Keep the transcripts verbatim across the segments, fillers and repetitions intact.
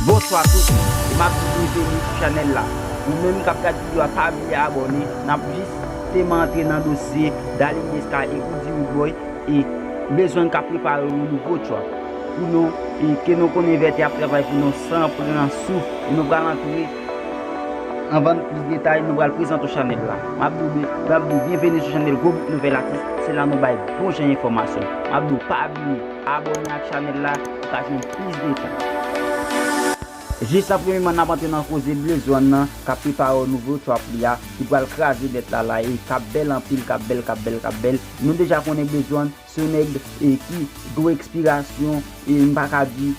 Bonswa tout moun, e m ap di byenveni sou chanèl la. Ou menm k ap gad videyo a, pa bliye abòne. N ap jisteman antre nan dosye Darline Desca e Roody Roodboy, e Blaze One k ap prepare yon nouvo track pou nou, e ke nou konnen Vètè ap travay pou nou san pran souf, e nou pral antre. Anvan plis detay, nou pral prezante w chanèl la. M ap di w, m ap di w byenveni sou chanèl Gwo Bout Nouvèl Atis, se la nou bay bon jan enfòmasyon. M ap di w pa bliye abòne ak chanèl la pou ka jwenn plis detay. Jis an premyeman, n ap antre nan koze Blaze One nan, k ap prepare yon nouvo track li a, ki pral kraze nèt la la, e k ap bèl anpil, k ap bèl, k ap bèl, k ap bèl. Nou deja konnen Blaze One se yon nèg, e, ki gwo enspirasyon, e m pa ka di,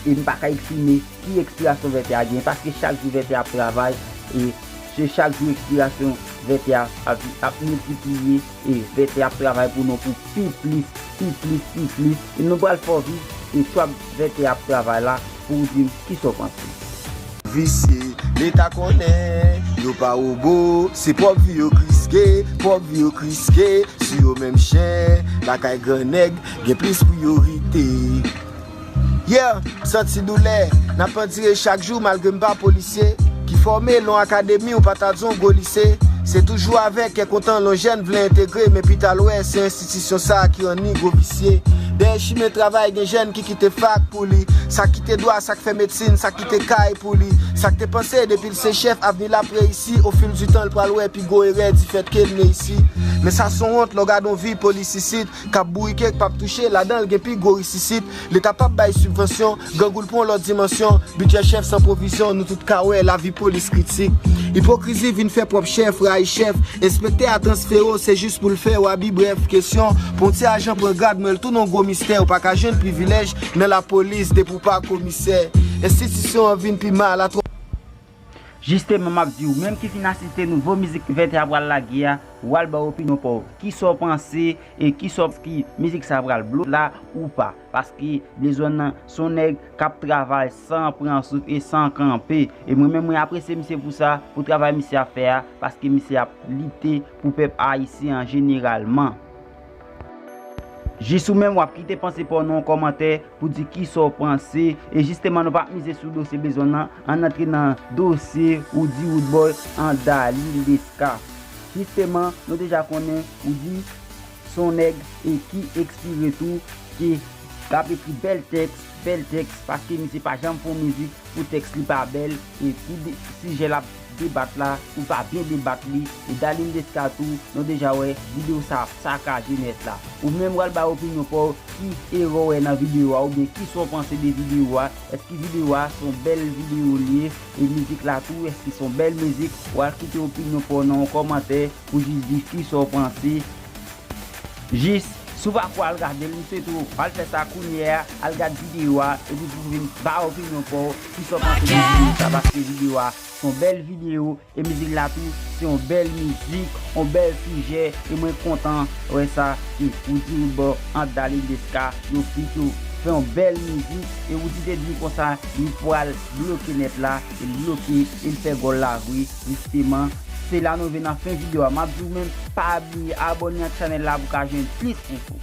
e m pa ka eksprime ki enspirasyon Vètè a gen, paske chak jou Vètè ap travay, e se chak jou enspirasyon Vètè a ap, ap miltipliye, e Vètè ap travay pou nou pou pi plis, pi plis, pi plis. E nou pral fè w viv e track Vètè ap travay la pou w di m kisa w panse. Visye, Leta konnen yo pa wobo, se pwòp vi yo k riske, pwòp vi yo k riske, si yo menm chen, lakay gran nèg, gen plis priyorite. Yeah, m santi doulè, n ap andire chak jou malgre m pa polisye. Ki fòme l yon akademi ou pa ta di yon gwo lise. Se toujou avèk kè kontan lè yon jèn vle entegre, men pi ta l wè se enstitisyon sa a ki rann li gwo visye. Dèyè chimen travay gen jèn ki kite fak pou li. Sa k kite dwa, sa k fè medsin, sa k kite kay pou li. Sa k te panse depi l se chèf avni l ap reyisi, ofil di tan l pral wè pi gwo erè difèt ke l ne isi. Men sa s on wont lè w gade yon vi polis isit k ap bourike k p ap touche, ladan l gen pi gwo ris isit. Leta p ap bay sibvansyon, grangou l pran yon lòt dimansyon. Bidjè chèf san pwovizyon, nou tout ka wè lavi polis kritik. Ipokrizi vin fè pwòp chèf rayi chèf. Enspektè a transfere w, se jis pou l fè w abi brèf. Kesyon, pou yon ti ajan pran grad, men l tounen yon gwo mistè. Ou pa ka jwenn privilèj nan lapolis depi w pa komisè. Enstitisyon an vin pi mal, atwò. Jisteman, m ap di w, menm ki fin asiste nouvo mizik Vètè a pral lage a, w al ba opinyon pa w. Kisa w panse e kisa w ki mizik sa pral bloke la ou pa? Paske Blaze One nan se yon nèg k ap travay san pran souf e san kanpe. E mwen menm, mwen apresye misye pou sa, pou travay misye ap fè a, paske misye ap lite pou pèp ayisyen an jeneralman. Jis ou menm, w ap kite panse pa w nan yon kòmantè pou di kisa w panse. E jisteman, nou p ap mize sou dosye Blaze One nan, ann antre nan dosye Roody Roodboy and Darline Desca. Jisteman, nou deja konnen Roody se yon nèg e ki enspire tou, ki, k ap ekri bèl tèks, bèl tèks, paske misye pa janm fè yon mizik pou tèks li pa bèl, e pou de, sijè l ap debat la, ou pa byen debat li, e Darline Desca tou, nou deja wè videyo sa ap sakaje nèt la. Ou menm w al bay opinyon pa w, ki erè w wè nan videyo a, oubyen kisa w panse de videyo a, èske videyo a se yon bèl videyo li ye, e mizik la tou, èske se yon bèl mizik, w al kite opinyon pa w nan yon kòmantè pou jis di kisa w panse. Jis, si w pa ko al gade l, m swete w al fè sa kounye a, al gad videyo a, epi pou w vin ba opinyon pa w, kisa w panse de videyo sa, paske videyo a se yon bèl videyo, e mizik la tou, se yon bèl mizik, yon bèl sijè, e mwen kontan wè sa, ke Roody Roodboy and Darline Desca, yo fit, yo fè yon bèl mizik, e Roody te di konsa, li pral bloke nèt la, e l bloke, e l fè gòl la vre, jisteman. Se la nou rive nan fen videyo a. M ap di w menm, pa bliye abòne ak chanèl la pou w ka jwenn plis enfo.